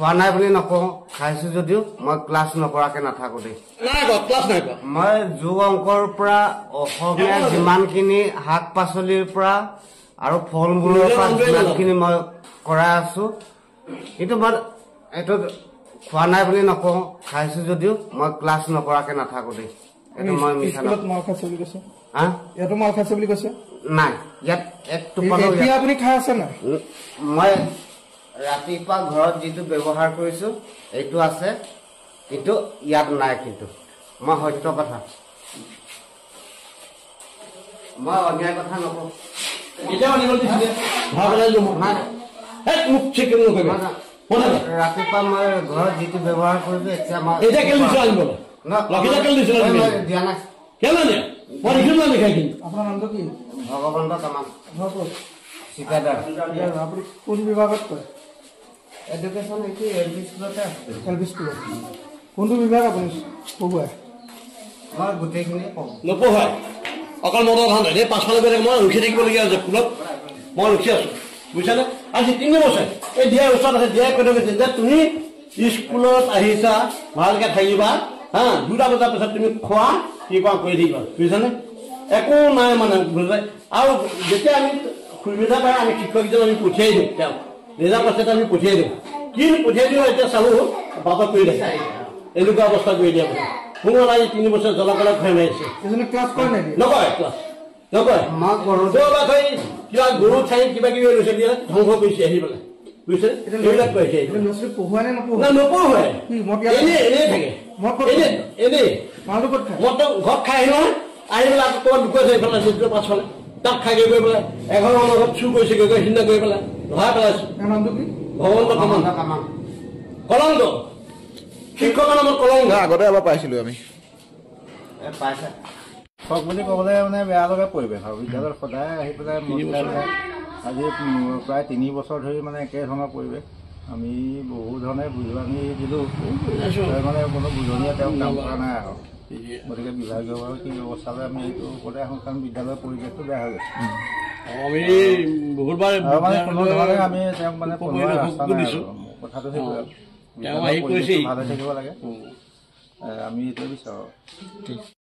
খোৱা নাই বুলি নকওঁ, খাইছো যদিও মই ক্লাছ নকৰাকে নাথাকো দেই। মই যোগ অংকৰ পৰা অসমীয়া যিমানখিনি শাক পাচলিৰ পৰা আৰু ফল মূলৰ পৰা যিমানখিনি মই কৰাই আছো, কিন্তু মই এইটো খোৱা নাই বুলি নকওঁ, খাইছো যদিও মই ক্লাছ নকৰাকে নাথাকো দেই। এইটো মই মিছা নকওঁ। ইয়াতো মাল খাইছে বুলি কৈছে? নাই, ইয়াত এক টোপালো। এতিয়া আপুনি খাই আছে নাই? মই ৰাতিপুৱা ঘৰত যিটো ব্যৱহাৰ কৰিছো এইটো আছে, কিন্তু ইয়াত নাই। কিন্তু মই সত্য কথা, মই অন্যায় কথা নকওঁ। ৰাতিপুৱা মই ঘৰত যিটো ব্যৱহাৰ কৰিছো এতিয়া মই দিয়া নাই। আপোনাৰ নামটো কি? ভগৱন্ত কামান, ঠিকাদাৰ। আপুনি কোন বিভাগত কৰে? এডুকেশ্যন এইটো এল পি স্কুলতে আছে। এল পি স্কুলত কোনটো বিভাগ আপুনি পঢ়ুৱাই? মই গোটেইখিনি পঢ়ো। নপঢ়ুৱাই, অকল মদৰ ধান। এই পাছফালে গৈ মই ৰখি থাকিবলগীয়া হৈছে স্কুলত, মই ৰখি আছো, বুজিছানে? আজি 3 বছৰ এই দিয়াৰ ওচৰত আছে, দিয়াই কৈ থৈ গৈছে যে তুমি স্কুলত আহিছা, ভালকে থাকিবা, হা, 2টা বজাৰ পিছত তুমি খোৱা কি কোৱা কৰি থাকিবা, বুজিছানে? একো নাই মানে, বুজিছে? আৰু যেতিয়া আমি সুবিধা পাই আমি শিক্ষকজন আমি পঠিয়াই দিওঁ, তেওঁক নিজা পইচাতে আমি পঠিয়াই দিওঁ। কি পঠিয়াই দিওঁ এতিয়া চালোঁ বাটত কৰি থাকে, এনেকুৱা অৱস্থা কৰি দিয়া। মোক মানে আজি 3 বছৰ জ্বলা কলা খুৱাই মাৰিছে। নকয় ক্লাছ নকয়, কিবা গৰু চাই কিবা কিবি লৈছে, ধ্বংস কৰিছে আহি পেলাই, বুজিছে? এইবিলাক কৰিছে। নপঢ়ুৱাই, এনেই এনেই থাকে, এনেই মদটো ঘৰত খাই আহি নহয়, আহি পেলাই আকৌ ক'ৰবাত লুকুৱাইছে এইফালে পাছফালে, তাত খাই গৈ পেলাই এঘৰ মানুহৰ ঘৰত চুৰ কৰিছে, গৈ সিদিনা গৈ পেলাই ধৰাই পেলাইছো। ভগৱন্ত কামান, কলংক, শিক্ষকৰ নামত কলংক। আগতে এবাৰ পাইছিলো আমি। শিক্ষক বুলি ক'বলৈ মানে বেয়া লগা পৰিৱেশ আৰু বিদ্যালয়ত সদায় আহি পেলাই আজি প্ৰায় 3 বছৰ ধৰি মানে একেধৰণৰ পৰিৱেশ। আমি বহু ধৰণে বুজনি দিলোঁ, মানে কোনো বুজনিয়ে তেওঁক কাম কৰা নাই আৰু। গতিকে বিভাগীয়ভাৱে কি ব্যৱস্থা লয় আমি সেইটো ওপৰতে আহোঁ, কাৰণ বিদ্যালয়ৰ পৰিৱেশটো বেয়া হৈ গৈছে। আমি বহুতবাৰ মানে কোনো ধৰণে আমি তেওঁক মানে ৰাস্তা নাই, কথাটো সেইটো ভালে থাকিব লাগে, আমি এইটোৱে বিচাৰোঁ।